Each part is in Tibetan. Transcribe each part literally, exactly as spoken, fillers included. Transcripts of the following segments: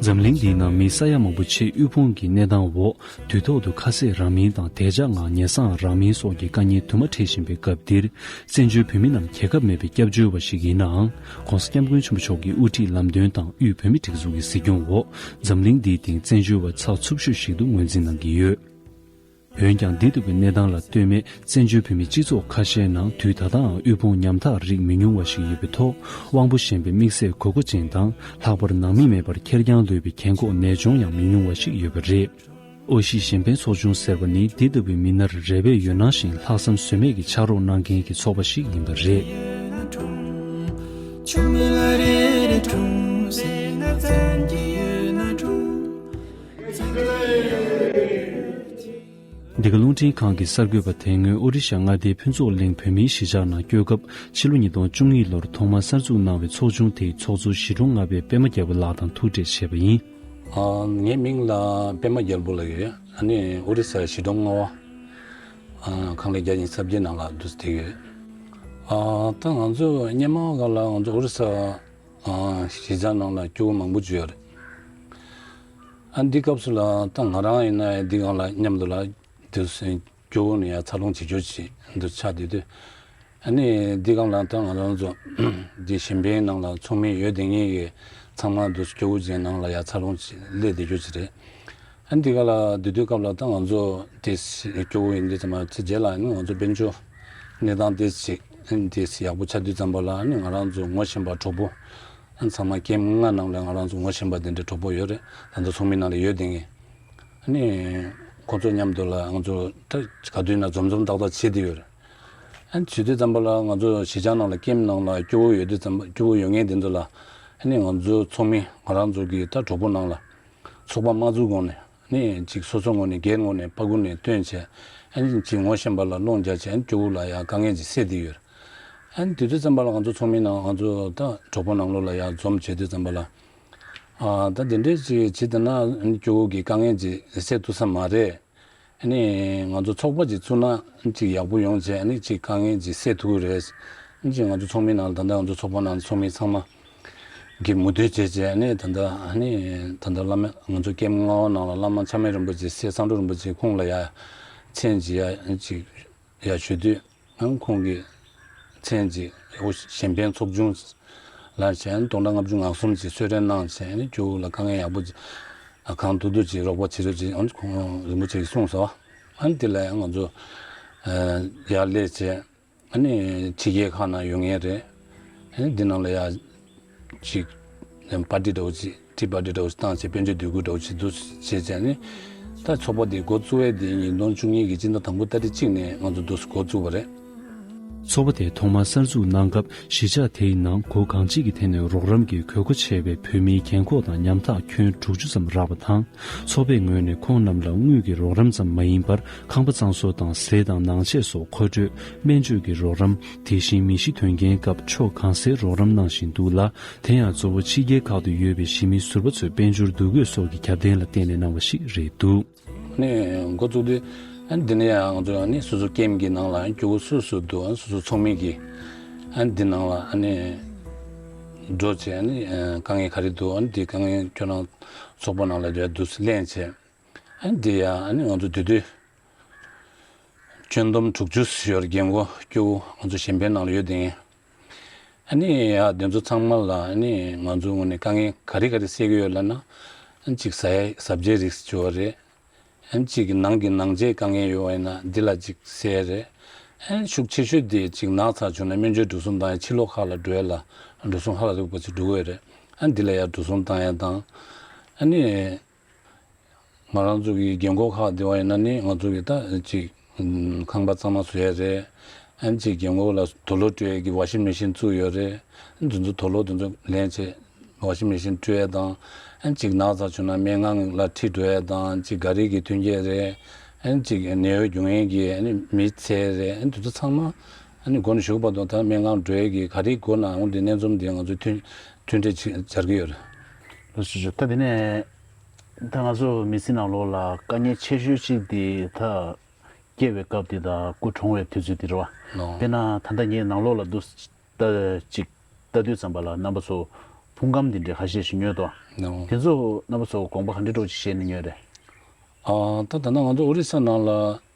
འཛམ་གླིང་འདིའི་ནང་མི་ས་ཡ་མང་པོ་ཆེས་དབུལ་ཕོངས་ཀྱི་གནས་སྟངས་འོག་དུས་ཐོག་ཏུ་ཁ་ཟས་རག་མིན་དང་བདེ་འཇགས་ངང་ཉལ་ས་རག་མིན་སོགས་ཀྱི་དཀའ་ངལ་དུ་མ་འཕྲད་བཞིན་པའི་སྐབས་འདིར། བཙན་བྱོལ་བོད་མི་རྣམས་རྒྱལ་ཁབ་མེད་པའི་སྐྱབས་བཅོལ་བ་ཞིག་ཡིན་ནའང་། ྋགོང་ས་ྋསྐྱབས་མགོན་ཆེན་པོ་མཆོག་གི་དབུ་ཁྲིད་ལམ་སྟོན་དང་དབུས་བོད་མིའི་སྒྲིག་འཛུགས་ཀྱི་གཟིགས་སྐྱོང་འོག་འཛམ་གླིང་འདིའི་སྟེང་བཙན་བྱོལ་བ་ཚགས་ཚུད་ཤོས་ཤིག་ཏུ་ངོས་འཛིན་གནང་གི་ཡོད། འོན་ཀྱང་། འདི་ལྟ་བུའི་གནས་སྟངས་ལ་ལྟོས་མེད། བཙན་བྱོལ་བོད་མིའི་སྤྱི་ཚོགས་ཁ་ཤས་ནང་དུས་ད་ལྟའང་དབུལ་ཕོངས་ཉམ་ཐག་རིགས་མི་ཉུང་བ་ཞིག་ཡོད་པའི་ཐོག་དབང་པོ་ཞན་པའི་དམིགས་བསལ་དགོས་མཁོ་ཅན་དང་། ལྷག་པར་ནང་མི་མེད་པར་ཁེར་རྐྱང་ལུས་པའི་རྒན་འཁོགས་ནད་གཅོང་ཡང་མི་ཉུང་བ་ཞིག་ཡོད་པ་རེད། ཨོ་ཤི་གཞན་ཕན་ཚོགས་ཆུང་ཟེར་བ་ནི་འདི་ལྟ་བུའི་མི་སྣར་རེ་བས་ཡོད་སྣང་ཞིང་ལྷག་བསམ་ཟོལ་མེད་ཀྱིས་ཕྱག་རོགས་གནང་མཁན་གྱི་ཚོགས་པ་ཞིག་ཡིན་པ་རེད། འདི་ག་རླུང་འཕྲིན་ཁང་གི་གསར་འགོད་པ་དེ་སྔོན་ཨོ་རི་ཤ་མངའ་སྡེའི་ཕུན་ཚོགས་གླིང་བོད་མིའི་གཞིས་ཆགས་ནང་བསྐྱོད་སྐབས། ཕྱི་ལོ་ཉིས་སྟོང་བཅུ་གཉིས་ལོར་ཐོག་མར་གསར་འཛུགས་གནང་བའི་ཚོགས་ཆུང་དེའི་ཚོགས་གཙོ་གཞིས་གྲོང་ལྔ་པའི་པད་མ་རྒྱལ་པོ་ལགས་དང་ཐུག་འཕྲད་བྱས་པ་ཡིན། ཨ། ངའི་མིང་ལ་པད་མ་རྒྱལ་པོ་ལབ་ཡོད། ཨ་ནི་ཨོ་རི་ས་གཞིས་གྲོང་ལྔ་པ། ཨ། ཁང་ལས་བརྒྱ་ཉི་ཤུ་རྩ་བརྒྱད་ནང་ལ་འདུག་སེ་བསྡད་ཡོད། ཨ། ད་ང་ཚོ་སྔོན་མ་སྒང་ལ་ང་ཚོ་ཨོ་རི་ས། ཨ། གཞིས་ཆགས་ནང་ལ་སྐྱོ་བོ་མང་པོ་ཅིག་ཡོད་རེད། ཨ། འདི་སྐབས་སུ་ལ་ད་ང་རང་ཡིན་ན་འདི་སྒང་ལ་མཉམ་དུ་ལ་དུས་སུ་སྐྱོ་བོ་ནས་ཡར་འཚར་ལོངས་བྱེད་རྒྱུ་ཅིག་འདུག་ཆགས་བསྡད་དུས། ཨ་ནི་འདི་སྒང་ལ་ད་ང་རང་ཚོ་འདི་གཞན་ཕན་ནང་ལ་ཚོགས་མི་ཡོད་དེ་ངེད་ཀྱི་ཚང་མ་འདུག་སྐྱོ་བོ་ཅན་ནང་ལ་ཡར་འཚར་ལོངས་ཅིག་སླེབས་བསྡད་རྒྱུ་ཅིག་རེད། ཨ། འདི་ག་ལ་དེ་དུས་སྐབས་ལ་ད་ང་ཚོ་དེ་སྐྱོ་བོ་ཡིན་དུས་ཙམ་པ་ཚེ་རྗེས་ལ་ནི་ང་ཚོ་དཔལ་འབྱོར་གནས་སྟངས་དེ་ཅིག་དེ་ཡག་པོ་ཆགས་དུས་ཙམ་པ་ལ་ནི་ང་རང་ཚོ་ངོ་ཤེས་པ་གྲོགས་པོ། ཨ། ཚང་མ་ཀེམ་ལྔ་ནང་ལ་ང་རང་ཚོ་ངོ་ཤེས་པ་དེ་འདྲའི་གྲོགས་པོ་ཡོད་རེད། ད་ལྟ་ཚོགས་མི་ནང་ལ་ཡོད་དེ་ངེད། ཨ་ནི་ཁོ་ཚོ་མཉམ་དུ་ལ་ང་ཚོ་ད་ག་དུས་ན་འཛོམས་འཛོམས་ཏག་ཏག་བྱེད་དེ་ཡོད་རེད། ཨ་ནི་བྱེད་དུས་ཙམ་པ་ལ་ང་ཚོ་གཞིས་ཆགས་ནང་ལ་ཀེམ་ནང་ལ་སྐྱོ་བོ་ཡོད་དུས་ཙམ་པ་སྐྱོ་བོ་ཡོད་མཁན་དེ་ཚོ་ལ་ཨ་ནི་ང་ཚོ་ཚོགས་མི་ང་རང་ཚོ་གི་ད་གྲོགས་པོ་ནང་ལ། ཚོགས་པ་མ་བཙུགས་གོང་ནས་ནི་ཅིག་སོ་སོ་ངོས་ནས་སྒེར་ངོས་ནས་ཕ་གུ་ནས་བཏོན་བྱས། ཨ་ནི་ཅིག་ངོ་ཤེས་པ་ལ་སློང་རྒྱག་བྱས། ཨ་ནི་སྐྱོ་བོ་ལ་ཡང་དཀའ་ངལ་ཅིག་སེལ་བསྡད་ཡོད། ཨ་ནི་དུས་ཚོད་ཙམ་པ་ལ་ང་ཚོ་ཚོགས་མི་ནང་ང་ཚོ་ད་གྲོགས་པོ་ནང་ལོགས་ལ་ཡང་འཛོམས་བྱེད་དུས་ཙམ་པ་ལ། ཨ། ད་དེ་འདྲས་ཅིག་བྱེད་དེ་ན་ཨ་ནི་སྐྱོ་བོ་གི་དཀའ་ངལ་ཅིག་སེལ་ཐུབ་ས་མ་རེད། ཨ་ནི་ང་ཚོ་ཚོགས་པ་ཅིག་བཙུགས་ན་ཅིག་ཡག་པོ་ཡོང་བྱས། ཨ་ནི་ཅིག་དཀའ་ངལ་ཅིག་སེལ་ཐུབ་ཀྱི་རེད། ཨ་ནི་ཅིག་ང་ཚོ་ཚོགས་མི་ནང་ལ་ད་ལྟ་ང་ཚོ་ཚོགས་པ་ནང་ཚོགས་མི་ཚང་མ་གིས་མོས་མཐུན་བྱས་བྱས། ཨ་ནི་ད་ལྟ་ཨ་ནི་ད་ལྟ་བླ་མ་ང་ཚོ་ཀེམ་ལྔ་པ་ནང་ལ་བླ་མ་ཆགས་མེད་རིན་པོ་ཆེ་སྲས་བསམ་གྲུབ་རིན་པོ་ཆེ་ཁོང་ལ་ཡ་མཚན་ཅིག་ཡ་ཅིག་ཡ་ཞུ་དུས། ཨང་། ཁོང་གིས་མཚན་ཅིག་ཨོ་གཞན་ཕན་ཚོགས་ཆུང་ལ་བྱས་ནས་སྟོང་ཕྲག་ལྔ་བཅུ་ང་གསུམ་ཅིག་གསོལ་རས་གནང་བྱས་ནས་སྐྱོ་བོ་ལ་དཀའ་ངལ་ཡག་པོ་ཅིག་གང་ཐུབ་ཐུབ་ཅིག་རོགས་པ་བྱེད་རོགས་ཅིག་ཨང་། ཁོང་རིན་པོ་ཆེ་གིས་གསུངས་སོང་། ཨ་ནི་དེ་ལ་ཡང་ང་ཚོ་ཡར་སླེབས་བྱས། ཨ་ནི་ཕྱི་རྒྱལ་ཁག་ནང་ཡོད་མཁན་རེད། ཨ་ནི་འདི་ནང་ལ་ཡ་ཅིག་པར་ཊི་འདྲ་བོ་ཅིག་ཊི་པར་ཊི་འདྲ་བོ་ཅིག་བཏང་བྱས། དཔལ་འབྱོར་འདོད་རྒུ་འདྲ་བོ་ཅིག་འདུག་བྱས་བྱས་ནས། ད་ཚོགས་པ་འདི་འགོ་བཙུགས་ཡས་འདི་ཉིས་སྟོང་བཅུ་གཉིས་ཀྱི་སྤྱི་ཟླ་དང་པོ་ཏ་རིག་གཅིག་ནས་ང་ཚོ་འདུག་སེ་འགོ་བཙུགས་པ་རེད། ཚོགས་པ་དེ་ཐོག་མར་གསར་འཛུགས་གནང་སྐབས། གཞིས་ཆགས་དེའི་ནང་སྒོ་གང་ཅིའི་ཐད་ནས་རོགས་རམ་གྱི་དགོས་མཁོ་ཆེ་བའི་བོད་མིའི་རྒན་འཁོགས་དང་ཉམ་ཐག་ཁྱོན་དྲུག་ཅུ་ཙམ་རག་པ་དང་། ཚོགས་པའི་ངོས་ནས་ཁོང་རྣམས་ལ་དངུལ་གྱི་རོགས་རམ་ཙམ་མ་ཡིན་པར། ཁང་པ་གཙང་བཟོ་དང་ཟས་དང་ནང་ཆས་སོགས་མཁོ་སྤྲོད། སྨན་བཅོས་ཀྱི་རོགས་རམ། དེ་བཞིན་མི་ཤི་དོན་རྐྱེན་སྐབས་ཕྱོགས་གང་སའི་རོགས་རམ་གནང་བཞིན་འདུག་ལ། དེ་ཡང་གཙོ་བོ་ཕྱི་རྒྱལ་ཁག་ཏུ་ཡོད་པའི་གཞིས་མི་ཟུར་པ་ཚོའི་དཔལ་འབྱོར་འདུ་འགོད་སོགས་ཀྱི་རྒྱབ་རྟེན་ལ་བརྟེན་ནས་གནང་བ་ཞིག་རེད་འདུག་ནས་འགོ་བཙུགས་དུས། ཨ་ནི་འདི་ནས་ཡང་ང་ཚོ་ནི་སོ་སོ་ཀེམ་གྱི་ནང་ལ་སྐྱོ་བོ་སུ་སུ་འདུག་ཨ་ནི་སོ་སོ་ཚོགས་མི་གིས་ཨ་ནི་འདི་ནང་ལ་ཨ་ནི་འགྲོ་བྱས། ཨ་ནི་དཀའ་ངལ་ག་རེ་འདུག་ཨ་ནི་འདི་དཀའ་ངལ་ཁྱོད་རང་ཚོགས་པ་ནང་ལ་འདུག་སེ་གླེང་བྱས། ཨ་ནི་འདི་ཡང་ཨ་ནི་ང་ཚོ་དེ་དུས་ཁྱོན་བསྡོམས་དྲུག་ཅུ་ཡོད་རེད། རྒན་འཁོགས་སྐྱོ་བོ་ང་ཚོ་གཞན་ཕན་ནང་ལ་ཡོད་དེ། ཨ་ནི་ཡ་དེ་ཚོ་ཚང་མ་ལ་ཨ་ནི་ང་ཚོའི་ངོས་ནས་དཀའ་ངལ་ག་རེ་ག་རེ་སེལ་གྱི་ཡོད་ལབ་ན། ཨ་ནི་གཅིག་ཟ་ཡ་ཟ་བྱེད་རིགས་བྱུང་བ་རེད། ཨ་ནི་གཅིག་གི་ནང་གི་ནང་ཆས་དཀའ་ངལ་ཡོད་པ་ཡིན་ན་འདི་ལ་གཅིག་སེལ་རེད། ཨ་ནི་ཤུགས་ཆེ་ཤོས་དེ་གཅིག་ན་ཚ་བྱུང་ན་སྨན་བཅོས་འགྲོ་སོང་བཏང་ཡ། ཕྱི་ལོགས་ཁག་ལ་འགྲོ་ཡ་ལ་འགྲོ་སོང་ཧ་ལས་པ་ཅིག་འགྲོ་གི་ཡོད་རེད། ཨ་ནི་འདི་ལ་ཡ་འགྲོ་སོང་བཏང་ཡ་དང་། ཨ་ནི། ང་རང་ཚོ་གི་རྒན་འཁོགས་ཁག་དེ་བ་ཡིན་ན་ནི་ང་ཚོ་གི་ད་ཅིག་ཁང་པ་གཙང་མ་བཟོ་ཡ་རེད། ཨ་ནི་ཅིག་རྒན་འཁོགས་ལ་དུག་ལོག་སྤྲོད་ཡ་གི་ཝ་ཤིང་མེ་ཤིན་བཙུགས་ཡོད་རེད། ཨ་ནི་དེ་ཚོ་དུག་ལོག་དེ་ཚོ་ལེན་བྱས་ཝ་ཤིང་མེ་ཤིན་སྤྲོད་ཡ་དང་། ཨ་ནི་ཅིག་ན་ཚ་བྱུང་ན་སྨན་ཁང་ལ་ཁྲིད་འགྲོ་ཡ་དང་། ཅིག་ག་རི་གི་ཐོན་སྐྱེད་རེད། ཨ་ནི་ཅིག་ནད་གཡོག་རྒྱུག་མཁན་གྱི་ཨ་ནི་མི་ཚད་རེད། ཨ་ནི་དེ་ཚོ་ཚང་མ་ཨ་ནི་འགོ་ནས་མཇུག་བར་དུ་ད་སྨན་ཁང་འགྲོ་ཡ་གི་ག་རི་དགོས་ནའང་དེ་སྣེ་འཛོམས་དེ་ང་ཚོས་མཐུན་མཐུན་འབྲེལ་ཅིག་སྦྱར་གྱི་ཡོད་རེད། ལགས་སོ། ད་དེ་ནས། ད་ང་ཚོ་མི་སེར་ནང་ལོགས་ལ་དཀའ་ངལ་ཆེ་ཤོས་གཅིག་དེ་ད་སྐྱེ་བའི་སྐབས་དེ་དང་སྐུ་གྲོངས་པའི་དུས་ཚོད་དེ་རེད་བ། ལོ། དཔེར་ན་ད་ལྟ་ངའི་ནང་ལོགས་ལ་འདུག་ད་ཅིག་ལྟ་དུས་ཙམ་པ་ལ་རྣམ་པ་ཚོ་ ཕུང་ཁམས་འདི་འདྲའི་ཁ་ཤས་ཤིག་ཉོས་ཏོ། ནོ། དེ་ཚོ་རྣམ་པ་ཚོ་དགོངས་པ་ག་འདྲ་འདྲ་ཅིག་བཞེས་ནས་ཉོས་རེད། ཨ། ད་ད་ལྟ་ང་ཚོ་ཨོ་རི་ས་ནང་ལ།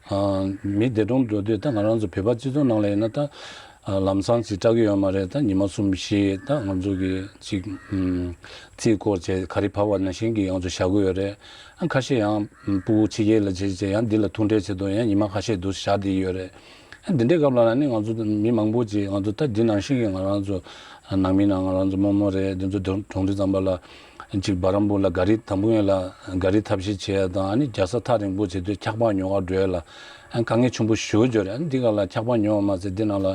ཨ། མི་འདས་གྲོངས་འགྲོ་དུས་ད་ང་རང་ཚོ་བོད་པ་སྤྱི་ཚོགས་ནང་ལ་ཡིན་ན་ད། ཨ། ལམ་སང་ཅིག་སྐྲག་གི་ཡོད་མ་རེད། ད་ཉི་མ་གསུམ་བཞི་ད་ང་ཚོ་གི་ཅིག་ཨམ། རྩིས་སྐོར་བྱས་ག་རེ་བབས་པ་ནང་བཞིན་གྱི་ང་ཚོ་བཞག་གི་ཡོད་རེད། ཨ། ཁ་ཤས་ཡང་ཕྲུ་གུ་ཕྱི་རྒྱལ་ལ་བྱེད་བྱེད་ཡང་འདི་ལ་ཐུག་འཕྲད་བྱེད་དུ་ཡང་ཉི་མ་ཁ་ཤས་འདུག་བཞག་བསྡད་ཡོད་རེད། ཨ། འདི་འདྲའི་སྐབས་ལ་ནི་ང་ཚོ་མི་མང་པོ་ཅིག་ང་ཚོ་ད་འདི་ནང་བཞིན་གྱི་ང་རང་ཚོ་ནང་མི་ནང་ང་རང་ཚོ་རྨོ་མོ་རེད། འདི་ཚོ་གྲོང་གྲོང་ཁྱེར་ཙམ་པ་ལ་ཅིག་བ་རམ་པུར་ལ་ག་རི་དང་པོ་ཡན་ལ་ག་རི་ཐབས་ཤེས་བྱེད་ཡ་དང་། ཨ་ནི་རྒྱལ་ས་ཐག་རིང་པོ་བྱེད་དུས་འཁྱག་པ་ཉོ་ག་འགྲོ་ཡ་ལ་ཨ་དཀའ་ངལ་ཆེན་པོ་ཞེ་པོ་ཅིག་ཡོད་རེད། ཨ་ནི་འདི་ག་ལ་འཁྱག་པ་ཉོ་བ་མ་ཚད་འདི་ནང་ལ་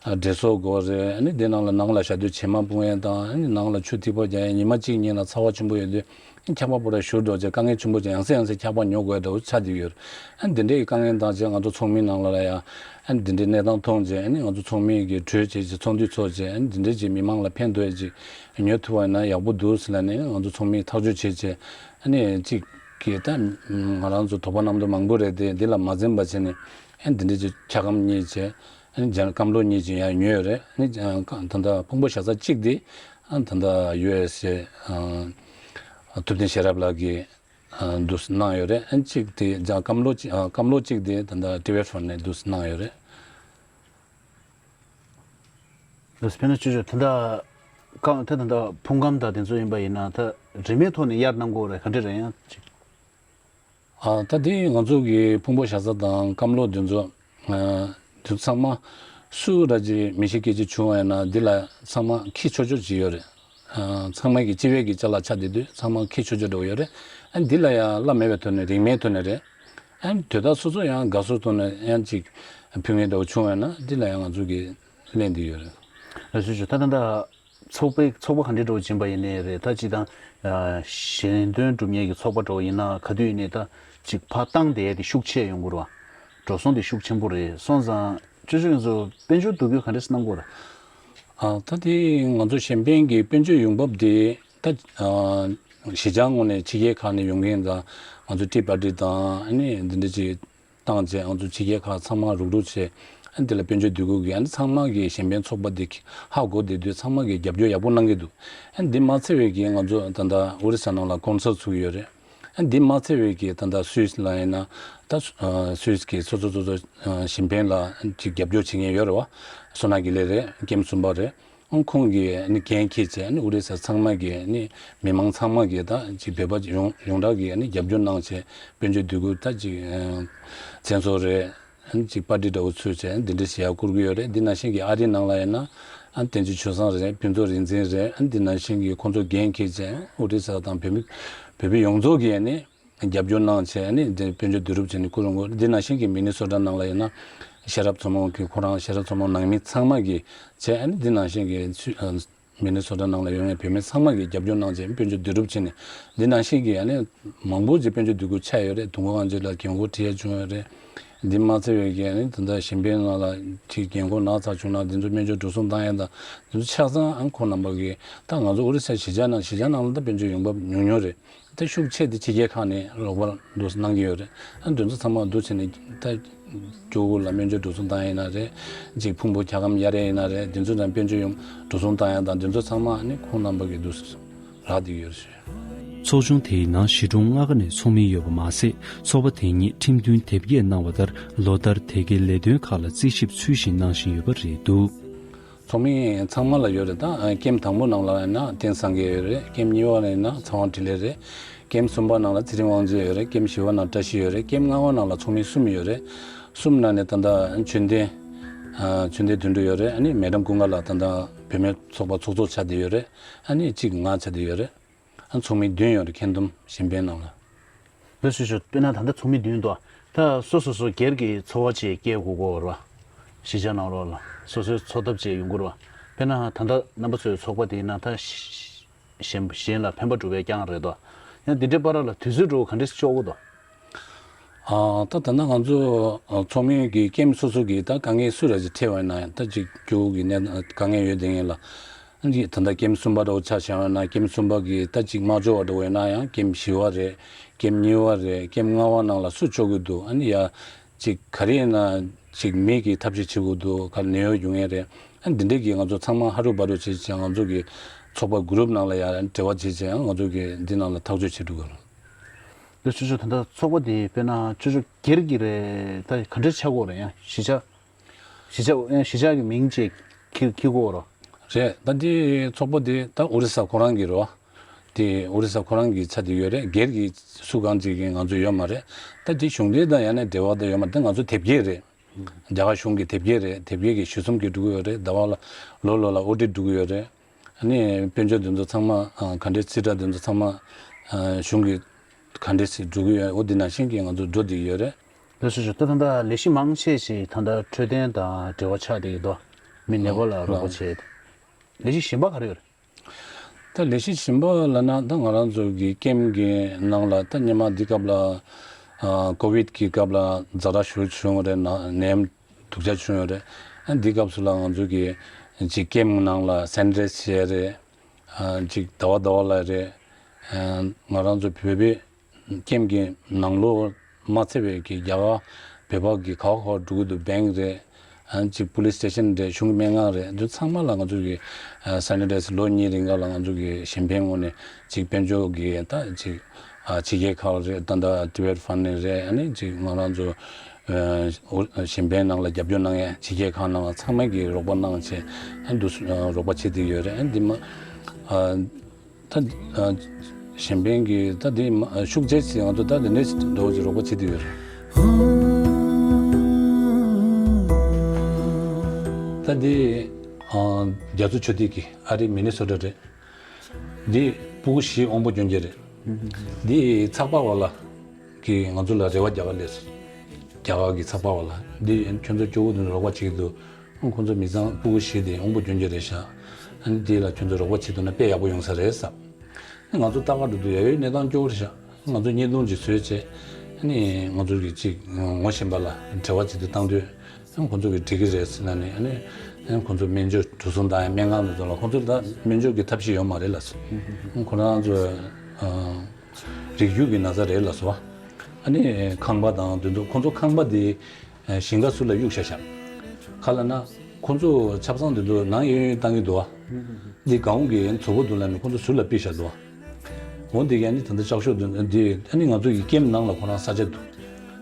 ཨ་འདྲེ་སོགས་དགོས་རེད། ཨ་ནི་འདི་ནང་ལ་ནང་ལ་བཞག་དུས་བྱེ་མ་སྤུངས་ཡ་དང་། ཨ་ནི་ནང་ལ་ཆུ་ཐིགས་པ་རྒྱག་ཡ། ཉི་མ་གཅིག་གཉིས་ལ་ཚ་བ་ཆེན་པོ་ཡོད་དུས། འཁྱག་པ་པོ་ར་ཞུ་འགྲོ་བྱས་དཀའ་ངལ་ཆེན་པོ་ཅིག་ཡང་སེ་ཡང་སེ་འཁྱག་པ་ཉོ་དགོས་འདྲ་བོ་ཆགས་བསྡད་ཡོད། ཨ་འདི་འདྲའི་དཀའ་ངལ་དང་བཅས་ང་ཚོ་ཚོགས་མི་ནང་ལ་ལ་ཡ་ཨ་འདི་འདྲའི་གནས་སྟངས་མཐོང་རྗེས་ཨ་ནི་ང་ཚོ་ཚོགས་མི་གི་གྲོས་བྱས་ཀྱི་ཚོགས་འདུ་ཚོགས་རྗེས་ཨ་འདི་འདྲའི་ཅིག་མི་མང་ལ་ཕན་ཐོགས་ཡ་ཅིག་ཉོ་ཐུབ་པ་ཡིན་ན་ཡག་པོ་འདུག་ཟེར་ལ་ནི་ང་ཚོ་ཚོགས་མི་ཐག་གཅོད་བྱས་རྗེས་ཨ་ནི་ཅིག་གི་ད་ང་རང་ཚོ་དོགས་པ་རྣམ་རྟོག་མང་པོ་རེད་དེ་འདི་ལ་མ་འཛེམས་པ་བྱས་ནས་ཨ་འདི་འདྲའི་ཅིག་འཁྱག་སྒམ་གཉིས་བྱས། ཨ་ནི་ལྗང་སྐམ་ལོ་གཉིས་ཀྱི་ཡང་ཉོས་ཡོད་རེད། ཨ་ནི་ལྗང་ད་ལྟ་ཕུང་པོ་བཞག་ས་གཅིག་དེ་ཨ་ད་ལྟ་ཡུ་ཨེས་ཨེ་ཐུབ་བསྟན་ཤེས་རབ་ལགས་ཀྱིས་ཨ་འདུག་གནང་ཡོད་རེད། ཨ་ནི་གཅིག་དེ་ལྗང་སྐམ་ལོ་གཅིག་ཨ་སྐམ་ལོ་གཅིག་དེ་ད་ལྟ་ཊི་ཝེ་ཕོན་ནས་འདུག་གནང་ཡོད་རེད། ལགས་སོ། དཔེར་ན་ཅོ་ཅོ་ད་ལྟ་རྐང་ད་ད་ལྟ་ཕུང་ཁམས་དང་དེ་ཚོ་ཡིན་པ་ཡིན་ན་ད་རིན་མེད་ཐོག་ནས་གཡར་གནང་དགོས་རེད། ག་འདྲ་རེད་ཡང་ཅིག་ཨ་ད་དེ་ང་ཚོ་གི་ཕུང་པོ་བཞག་ས་དང་སྐམ་ལོ་དེ་ཚོ་ཨ་དེ་ཚོ་ཚང་མ་སུ་ར་ཅིག་མི་ཤེས་སྐད་ཆ་བྱུང་བ་ཡིན་ན་འདི་ལ་ཚང་མ་འཁྱེར་ཆོག་ཆོག་ཅིག་ཡོད་རེད། ཨ་ཚང་མ་གི་སྤྱི་པའི་གི་ཅ་ལག་ཆགས་བསྡད་དུས་ཚང་མ་འཁྱེར་ཆོག་ཆོག་འདྲ་བོ་ཡོད་རེད། ཨ་འདི་ལ་ཡང་གླ་མེད་པའི་ཐོག་ནས་རིན་མེད་ཐོག་ནས་རེད། ཨ་དེ་དག་སོ་སོ་ཡང་དགའ་བསུ་ཐོག་ནས་ཡང་ཅིག་ཕུལ་མཁན་འདྲ་བོ་བྱུང་བ་ཡིན་ན་འདི་ལ་ཡང་ང་ཚོ་གི་ལེན་འདི་ཡོད་རེད། ལགས་སོ། ད་ད་ད། ཚོགས་པའི་ཚོགས་པ་ག་འདྲའི་འགྲོ་ཕྱིན་པ་ཡིན་ནའི་རེད། ད་ཅིག་དང་། གཞན་དོན་སྒྲུབ་མཁན་གྱི་ཚོགས་པ་འགྲོ་ཡིན་ན་ག་དུས་ཡིན་ནའི་ད་ཅིག་ཕར་བཏང་བསྡད་ཡས་དེ་ཤུགས་ཆེ་ཡོང་གི་རེད་བ། འགྲོ་སོང་དེ་ཤུགས་ཆེན་པོ་རེད། སོང་ཙང་ཅོ་ཅོ་ཡིན་ཚོ་དཔལ་འབྱོར་བསྡུ་རྒྱུ་ག་འདྲས་གནང་དགོས་རེད། ཨ་ད་དེ་ང་ཚོ་གཞན་ཕན་གྱི་དཔལ་འབྱོར་ཡོང་འབབ་དེ་ད་གཞིས་ཆགས་ངོས་ནས་ཕྱི་རྒྱལ་ཁག་ནས་ཡོང་མཁན་དང་ང་ཚོ་ཊི་པར་ཊི་དང་ཨ་ནི་འདི་འདྲ་ཅིག་བཏང་རྗེས་ང་ཚོ་ཕྱི་རྒྱལ་ཁག་ཚང་མ་རུག་རུག་བྱས། ཨ་འདི་ལ་དཔལ་འབྱོར་འདུས་སྒོ་གི་ཨ་ནི་ཚང་མ་གི་གཞན་ཕན་ཚོགས་པ་འདི་ཧ་གོ་བསྡད་དུས་ཚང་མ་གི་རྒྱབ་སྐྱོར་ཡག་པོ་གནང་གི་འདུག་ཨ་འདི་མ་ཚད་པའི་གི་ང་ཚོ་ད་ལྟ་ཨོ་རི་ས་ནང་ལ་ཀོན་སལ་ཚུགས་ཡོད་རེད། ཨ་འདི་མ་ཚད་པའི་གི་ད་ལྟ་སུད་སི་ལ་ཡིན་ན་ད་སུད་སི་གི་སོ་སོ་སོ་སོ་གཞན་ཕན་ལ་ཅིག་རྒྱབ་སྐྱོར་བྱེད་མཁན་ཡོད་རེད་བ། སོ་ན་གི་ལེ་རེད། ཀེམ་གསུམ་པ་རེད། ཁོང་གིས་ནི་འགན་འཁྱེར་བྱས་ནི་ཨོ་རི་ས་ཚང་མ་གིས་ནི་མི་མང་ཚང་མ་གིས་ད་ཅིག་བོད་པ་ཡོངས་ཡོངས་གྲགས་ཀྱིས་ནི་རྒྱབ་སྐྱོར་གནང་བྱས་དཔལ་འབྱོར་འདུས་སྒོ་ད་ཅིག་མཚན་ཚོགས་རེད། ཅིག་པར་ཊི་འདྲ་བོ་ཚུགས་བྱས་འདི་འདྲ་ཞིག་ཡར་བསྐུར་གྱི་ཡོད་རེད། འདི་ནང་བཞིན་གྱི་ཨ་རི་ནང་ལ་ཡིན་ན་ཨ་བསྟན་འཛིན་ཆོས་བཟང་རེད། ཕུན་ཚོགས་རིག་འཛིན་རེད། ཨ་འདི་ནང་བཞིན་གྱི་ཁོང་ཚོ་འགན་འཁྱེར་བྱས་ཨོ་རི་ས་དང་བོད་མི་བོད་མི་ཡོངས་རྫོགས་ཀྱིས་ནི། རྒྱབ་སྐྱོར་གནང་བྱས་ནི་དེ་དཔལ་འབྱོར་བསྡུ་རུབ་བྱས་ནས་བསྐུར་འོང་གི། འདི་ནང་བཞིན་གྱི་མི་ནི་སོ་ཊ་ནང་ལ་ཡིན་ན་ཤེས་རབ་མཚོ་མོ་གི་ཁོ་རང་ཤེས་རབ་མཚོ་མོ་ནང་མི་ཚང་མ་གིས་བྱས། ཨ་ནི་འདི་ནང་བཞིན་གྱི་ཚུ་ཨ་མི་ནི་སོ་ཊ་ནང་ལ་ཡོད་མཁན་བོད་མི་ཚང་མ་གིས་རྒྱབ་སྐྱོར་གནང་བྱས་དཔལ་འབྱོར་བསྡུ་རུབ་བྱས་ནས་འདི་ནང་བཞིན་གྱི་ཨ་ནི་མང་པོ་ཅིག་དཔལ་འབྱོར་བསྡུ་རྒྱུ་ཆགས་ཡོད་རེད། དུས་འཁོར་དབང་ཕྱུག་ལ་འགན་ཁུར་དྲི་ཡ་བྱུང་ཡོད་རེད། འདི་མ་ཚད་པའི་གི་ཨ་ནི་ད་ལྟ་གཞན་ཕན་ནང་ལ་ཅིག་འགན་ཁུར་ན་ཚ་བྱུང་ན་འདི་ཚོ་སྨན་བཅོས་འགྲོ་སོང་བཏང་ཡ་དང་འདི་ཚོ་ཆ་ཚང་ཨ་ཁོང་རྣམ་པ་གིས་ད་ང་ཚོ་ཨོ་རི་ས་གཞིས་ཆགས་ནང་གཞིས་ཆགས་ནང་ལ་ད་དཔལ་འབྱོར་ཡོང་འབབ་ཉུང་ཉུང་རེད། ད་ཤུགས་ཆེ་དེ་ཕྱི་རྒྱལ་ཁག་ནས་རོགས་པ་འདུག་གནང་གི་ཡོད་རེད། ཨ་འདི་ཚོ་ཚང་མ་འདུག་བྱས་ནས་ད་སྐྱོ་བོ་ལ་སྨན་བཅོས་འགྲོ་སོང་བཏང་ཡིན་ན་རེད། ཅིག་ཕུང་པོ་འཁྱག་སྒམ་གཡར་ཡ་ཡིན་ན་རེད། འདི་ཚོ་དང་དཔལ་འབྱོར་ཡོང་འགྲོ་སོང་བཏང་ཡ་དང་འདི་ཚོ་ཚང་མ་ནི་ཁོང་རྣམ་པ་གིས་འདུག་རག་བསྡད་ཡོད་རེད། ཚོགས་ཆུང་དེའི་ནང་གཞིས་གྲོང་ལྔ་ཀ་ནས་ཚོགས་མི་ཡོད་པ་མ་ཟད། ཚོགས་པ་དེ་ཉིད་ཁྲིམས་མཐུན་དེབ་སྐྱེལ་གནང་བ་ལྟར་ལོ་ལྟར་དེ་གའི་ལས་དོན་ཁག་ལ་རྩིས་ཞིབ་ཚུལ་བཞིན་གནང་བཞིན་ཡོད་པ་རེད་འདུག་ཚོགས་མི་ཚང་མ་ལ་ཡོད་རེད། ད་ཀེམ་དང་པོ་ནང་ལ་ཡིན་ན་བསྟན་སངས་རྒྱས་ཡོད་རེད། ཀེམ་གཉིས་པ་ལ་ཡིན་ན་ཚེ་དབང་འཕྲིན་ལས་རེད། ཀེམ་གསུམ་པ་ནང་ལ་ཚེ་རིང་དབང་རྒྱལ་ཡོད་རེད། ཀེམ་བཞི་པ་ནང་བཀྲ་ཤིས་ཡོད་རེད། ཀེམ་ལྔ་པ་ནང་ལ་ཚོགས་མི་གསུམ་ཡོད་རེད། གསུམ་ནང་ནས་ད་ལྟ་ཆོས་ལྡན། ཨ་ཆོས་ལྡན་དོན་གྲུབ་ཡོད་རེད། ཨ་ནི་མེ་ཌམ་ཀུན་དགའ་ལགས་ད་ལྟ་བུད་མེད་ཚོགས་པ་ཚོགས་གཙོ་ཆགས་བསྡད་ཡོད་རེད། ཨ་ནི་གཅིག་ང་ཆགས་བསྡད་ཡོད་རེད། ཨ་ཚོགས་མི་བདུན་ཡོད་རེད། ཁྱོན་བསྡོམས་གཞན་ཕན་ནང་ལ། ལགས་སོ་ཞུ། དཔེར་ན་ད་ལྟ་ཚོགས་མི་བདུན་འདུག་ད་སོ་སོ་སོ་སྒེར་གྱི་འཚོ་བ་བཅས་སྐྱེལ་དགོས་ཀྱི་ཡོད་རེད་བ། གཞིས་ཆགས་ནང་ལོགས་ལ་སོ་སོའི་འཚོ་ཐབས་བཅས་ཡོང་གི་རེད་བ། དཔེར་ན་ད་ལྟ་རྣམ་པ་ཚོའི་ཚོགས་པ་དེ་ཡིན་ན་ད་གཞན་གཞན་ལ་ཕན་པ་སྒྲུབ་པའི་རྐྱང་རེད་དོ། ཡང་འདི་འདྲའི་བར་ལ་དུས་ཚོད་འགྲོ་ག་འདྲས་སེ་ལྕོགས་ཀྱི་འདུག་ཨ་ད་ད་ལྟ་ང་ཚོ་ཨ་ཚོགས་མི་གི་ཀེམ་སོ་སོ་གི་ད་དཀའ་ངལ་སུ་ར་ཅིག་འཕྲད་པ་ཡིན་ན་ཡང་ད་ཅིག་རྒྱུ་གི་གནས་དཀའ་ངལ་ཡོད་དེ་ངེས་ལ། ཨ་ནི་ད་ལྟ་ཀེམ་གསུམ་པ་འདྲ་བོ་ཆ་བཞག་ཡོད་ན་ཀེམ་གསུམ་པ་གི་ད་ཅིག་མ་འབྱོར་བ་འདྲ་བོ་ཡོད་ན་ཡང་ཀེམ་བཞི་པ་རེད། ཀེམ་གཉིས་པ་རེད། ཀེམ་ལྔ་པ་ནང་ལ་སུ་ལྕོགས་ཀྱི་འདུག་ཨ་ནི་ཡ་ཅིག་ག་རེ་ཡིན་ན་ཅིག་མི་གི་ཐབས་ཤེས་བྱེད་དགོས་འདུག་ག་ནད་གཡོག་ཡོང་ངེས་རེད། ཨ་ནི་འདི་འདྲས་ཀྱི་ང་ཚོ་ཚང་མ་ཧ་རུ་བ་རུ་བྱེད་བྱེད་ང་ཚོ་གི་ ཚོགས་པ་གུ་རུབ་ནང་ལ་ཡང་འབྲེལ་བ་བྱེད་བྱས་ཡང་ང་ཚོ་གི་འདི་ནང་ལ་ཐག་གཅོད་བྱེད་འགྲོ་གི་རེད། ལགས་སོ། ཅོ་ཅོ། ད་ལྟ་ཚོགས་པ་འདི་དཔེར་ན་ཅོ་ཅོ་སྒེར་གྱི་རེད། ད་ག་འདྲས་ཆགས་ཀྱི་ཡོད་རེད། ཡང་གཞིས་ཆགས་གཞིས་ཆགས་ཡང་གཞིས་ཆགས་ཀྱི་མིང་ཅིག་འཁྱེར་འཁྱེར་དགོས་རེད། རེད། ད་འདི་ཚོགས་པ་འདི་ད་ཨོ་རི་ས་ཁོ་རང་གི་རེད་བ། དེ་ཨོ་རི་ས་ཁོ་རང་གི་ཆ་དེ་ཡོད་རེད། སྒེར་གྱི་སུ་གང་ཅིག་གི་ང་ཚོ་ཡོད་མ་རེད། ད་དེ་གཞུང་འབྲེལ་དང་ཡང་ན་འབྲེལ་བ་དང་ཡོད་མ་རེད། ད་ང་ཚོ་དེབ་སྐྱེལ་རེད། རྒྱ་གར་གཞུང་གི་དེབ་སྐྱེལ་རེད། དེབ་སྐྱེལ་གྱི་ཞུ་མཚམས་ཀྱི་འགྲོ་གི་ཡོད་རེད། ཟླ་བ་ལ་ལོ་ལོ་ལ་ཨོ་ཌིཊ་འགྲོ་གི་ཡོད་རེད། ཨ་ནི་དཔལ་འབྱོར་དེ་ཚོ་ཚང་མ་ཨ་ག་འདྲས་རྩིས་ཁྲ་དེ་ཚོ་ཚང་མ་ཨ་གཞུང་གི་ག་འདྲས་སེ་འགྲོ་གི་ཡོད། འོ་དེ་ནང་བཞིན་གྱི་ང་ཚོ་འགྲོ་བསྡད་ཀྱི་ཡོད་རེད། ལགས་སོ། ཅོ་ཅོ། ད་ད་ལྟ་ལས་གཞི་མང་ཆེ་ཞིག་ད་ལྟ་འཕྲོད་བསྟེན་དང་འབྲེལ་བ་ཆགས་བསྡད་ཀྱི་འདུག་མི་ནད་པ་ལ་རོགས་པ་བྱེད། ལས་གཞི་གཞན་པ་ག་རེ་ཡོད་རེད། ད་ལས་གཞི་གཞན་པ་ལབ་ན་ད་ང་རང་ཚོ་གི་ཀེམ་གི་ནང་ལ་ད་སྔོན་མ་འདི་སྐབས་ལ་ཨ་ཀོ་ཝིད་ཀྱི་སྐབས་ལ་ཛ་དྲག་ཞེ་པོ་བྱུང་བ་རེད། ན་ནད་ཡམས་སྡུག་ཅག་བྱུང་ཡོད་རེད། ཨ་འདི་སྐབས་སུ་ལ་ང་ཚོ་གི་ཅིག་ཀེམ་ནང་ལ་སེ་ནི་ཊའི་ཛི་བྱས་རེད། ཨ་ཅིག་ཟླ་བ་ཟླ་བ་ལ་རེད། ཨ་ང་རང་ཚོ་བོད་པའི་ཀེམ་གྱི་ནང་ལོགས་མ་ཚད་པའི་གི་རྒྱ་གར་བོད་པ་གི་ག་བ་ག་བ་འགྲོ་གི་འདུག་བེང་རེད། ཨ་ཅིག་པུ་ལིས་སི་ཊེ་ཤན་རེད། གཞུང་གི་སྨན་ཁང་རེད། འདི་ཚང་མ་ལ་ང་ཚོ་གི་ཨ་སེ་ནི་ཊའི་ཛི་ལོ་གཉིས་རིང་ག་ལ་ང་ཚོ་གི་གཞན་ཕན་ངོས་ནས་ཅིག་དཔལ་འབྱོར་གྱི་ད་ཅིག་ཨ་ཕྱི་རྒྱལ་ཁག་རེད། ད་ད་ཊི་བེཊ་ཕན་ཌིང་རེད། ཨ་ནི་ཅིག་ང་རང་ཚོ་ཨ་གཞན་ཕན་ནང་ལ་རྒྱབ་སྐྱོར་གནང་ཡ་ཕྱི་རྒྱལ་ཁག་ནང་ལ་ཚང་མ་གི་རོགས་པ་གནང་བྱས་ཨ་འདུག་སེ་རོགས་པ་བྱེད་བསྡད་ཡོད་རེད། ཨ་འདི་མ་ཨ། ད་ཨ་གཞན་ཕན་གྱི་ད་དེ་མ་ཤུགས་ཆེ་ཞིག་ང་ཚོ་ད་དེ་འདྲའི་འགྲོ་བ་ཅིག་རོགས་པ་བྱེད་དུ་ཡོད་རེད། ད་དེ་ཨ་རྒྱ་མཚོ་ཆུ་ཐིགས་ཀྱི་ཨ་རི་མི་ནི་སོ་ཊ་རེད། འདི་ཕྲུ་གུ་བཞི་དབང་པོ་སྐྱོན་ཅན་རེད། འདི་ཚགས་པར་བ་ལ་གིས་ང་ཚོ་ལ་རེ་བ་རྒྱག་ག་སླེབས་སོང་། རྒྱ་གར་གྱི་ཚགས་པར་བ་ལ་འདི་ཁྱོད་ཚོ་སྐྱོ་བོ་དེ་ཚོ་རོགས་པ་བྱེད་ཀྱི་འདུག་ཁོང་ཚོ་མི་ཚང་ཕྲུ་གུ་བཞི་དེ་དབང་པོ་སྐྱོན་ཅན་རེད་ཤག་ཨ་ནི་དེ་ལ་ཁྱོད་ཚོ་རོགས་པ་བྱེད་ཐུབ་ན་དཔེ་ཡག་པོ་ཡོང་ས་རེད་བསམ། ང་ཚོ་ལྟ་ག་འགྲོ་དུས་ཡ་ཡོའི་གནས་སྟངས་སྐྱོ་བོ་རེད་ཤག་ང་ཚོ་བརྙན་ཐུང་ཅིག་བཟོས་བྱས་ཨ་ནི་ང་ཚོ་གི་ཅིག་ངོ་ཤེས་པ་ལ་འབྲེལ་བ་ཅིག་ཏུ་བཏང་དུས་ཨ་ཁོང་ཚོ་གི་འགྲིག་གི་རེད་ཟེར་ན་ནི་ཨ་ནི་ཨ་ཁོང་ཚོ་སྨན་བཅོས་འགྲོ་སོང་བཏང་ཡ་སྨན་ཁང་དུ་ལ་ཁོང་ཚོ་ད་སྨན་བཅོས་ཀྱི་ཐབས་ཤེས་ཡོད་མ་རེད་ལབ་སོང་། ཁོ་རང་ཚོ་རིགས་རྒྱུད་ཀྱི་ན་ཚ་རེད་ལབ་སོང་བ། ཨ་ནི་ཁང་པ་དང་དེ་ཚོ་ཁོང་ཚོ་ཁང་པ་དེ། ཞིང་ཁ་ཟུར་ལ་གཡུག་བཞག་ཤག་ག་ལབ་ན། ཁོང་ཚོ་ཆབ་གསང་དེ་ཚོ་ནང་གཡས་གཡོན་བཏང་གི་འདུག་བ། འདི་གང་གི་མཛོད་སྒོ་དུ་ལ་ནི་ཁོང་ཚོ་ཟུར་ལ་ཕུད་བཞག་འདུག་བ། འོ་འདི་ག་ནི་ད་ལྟ་ལྕགས་ཤོག་དེ་འདི་ཨ་ནི་ང་ཚོ་གི་ཀེམ་ནང་ལ་ཁོ་རང་ས་ཆ་འདུག་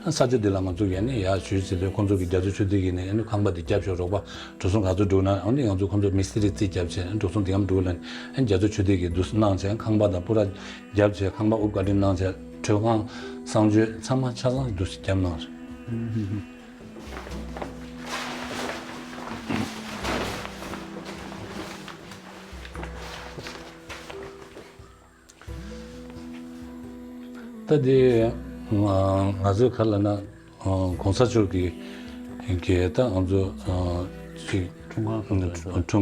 ཨ་ས་ཆ་དེ་ལ་ང་ཚོ་གི་ཨ་ནི་ཡར་ཞུས་ཟེར་དུས་ཁོང་ཚོ་གི་རྒྱ་མཚོ་ཆུ་ཐིགས་ཀྱི་ནི་ཨ་ནི་ཁང་པ་དེ་རྒྱབ་ཤོག་རོགས་པ་འགྲོ་སོང་ག་ཚོད་འགྲོ་ན་ཨ་ནི་ང་ཚོ་ཁོང་ཚོ་མི་སི་ཏི་རི་རྩིས་རྒྱབ་བྱས་འགྲོ་སོང་དེ་གམ་འགྲོ་ལ་ནི་ཨ་ནི་རྒྱ་མཚོ་ཆུ་ཐིགས་ཀྱི་འདུག་གནང་བྱས་ཁང་པ་དང་པུ་ར་རྒྱབ་བྱས་ཁང་པ་ཨུབ་ཀ་ཏི་གནང་བྱས་མགྲོན་ཁང་གསང་སྤྱོད་ཚང་མ་ཆ་ཚང་འདུག་སེ་རྒྱབ་གནང་རེད། ད་དེ་ང་ཚོའི་ག་ལབ་ན་གོང་ས་མཆོག་གི་གི་ད་ང་ཚོ་ཅིག་འཁྲུངས་སྐར་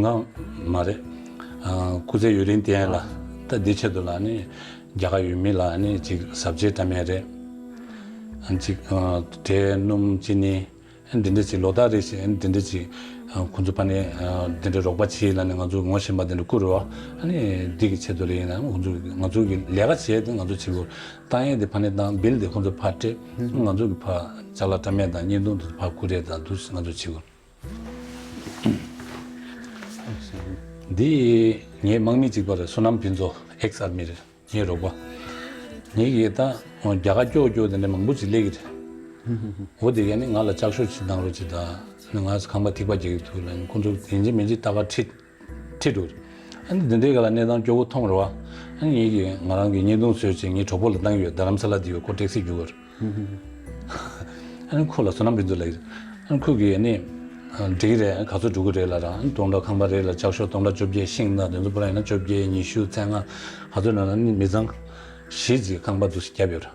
མ་རེད། སྐུ་ཚེ་ཡུན་རིང་བརྟན་ལ་ད་འདི་ཆེད་དུ་ལ་ནི་རྒྱ་གར་ཡུལ་མི་ལ་ནི་ཅིག་ཟབ་རྒྱས་བཀྲམ་ཡས་རེད། ཅིག་འབྲས་སྣུམ་ཅི་ནི། འདི་འདྲ་ཅིག་ལོ་ལྟར་རེ་བཞིན་འདི་འདྲ་ཅིག་ཁོང་ཚོ་ཕ་ནས་འདི་འདྲ་རོགས་པ་བྱེད་ལ་ནས་ང་ཚོ་ངོ་ཤེས་པ་འདི་འདྲ་བསྐུར་བ་ཨ་ནི་འདི་གི་ཆེད་དུ་རེད། ཡིན་ན་ཁོང་ཚོ་ང་ཚོ་གི་ལས་ཀ་བྱས་ཏེ་ང་ཚོ་བྱེད་དགོས། བཏང་ཡས་དེ་ཕ་ནས་བཏང་བིལ་དེ་ཁོང་ཚོ་ཕར་སྤྲད་ང་ཚོ་གི་ཕར་ཅ་ལག་བཀྲམ་ཡས་དང་བརྙན་ཐུང་དེ་ཕར་བསྐུར་ཡས་དང་འདུག་ང་ཚོ་བྱེད་དགོས། འདི་ངའི་དམག་མི་གཅིག་པ་རེད། བསོད་ནམས་ཕུན་ཚོགས་ཨེག་སི་ཨར་མི་རེད། ངའི་རོགས་པ། ངེད་ཀྱིས་ད་རྒྱ་གར་སྐྱོ་སྐྱོ་དེ་འདྲ་མང་པོ་ཅིག་སླེབས་ཀྱི་རེད། འོ་དེ་གས་ནི་ང་ལ་ལྕགས་ཤོག་ཅིག་གནང་རོགས་ཅིག་དང་ནི་ང་ཁང་པ་ཐིགས་པ་རྒྱག་གི་འདུག་ལ་ནི་ཁོང་ཚོ་ཡིན་གཅིག་མིན་གཅིག་ལྟ་ག་ཁྲིད་ཁྲིད་འགྲོ་རེད། ཨ་ནི་དེ་འདྲའི་ག་ལ་གནས་སྟངས་སྐྱོ་བོ་མཐོང་རེད་བ། ཨ་ནི་ངེད་ཀྱིས་ང་རང་གི་བརྙན་ཐུང་བཟོས་བྱས་ངའི་གྲོགས་པོ་ལ་བཏང་གི་ཡོད། རྡ་རམ་ས་ལ་དེ་ཡོད་ཁོ་ཊེག་སི་རྒྱུག་གི་རེད། ཨ་ནི་ཁོ་ལ་བསོད་ནམས་ཕུན་ཚོགས་ལབ་ཀྱི་རེད། ཨ་ནི་ཁོ་གིས་ཨ་ནི་འགྲིག་གི་རེད། ག་ཚོད་འགྲོ་གི་རེད་ལབ་ར། ཨ་ནི་སྟོང་ཕྲག་ཁང་པ་རེད་ལ་ལྕགས་ཤོག་སྟོང་ཕྲག་བཅོ་བརྒྱད་ཤིང་དང་དེ་ཚོ་པུ་ར་ཡིན་ན་བཅོ་བརྒྱད་ཉི་ཤུ་ཚེ་ལྔ་ག་ཚོད་ན་ལ་ནི་མི་ཚང་བཞི་ཅིག་ཁང་པ་འདུག་སེ་བརྒྱབ་ཡོད་ར།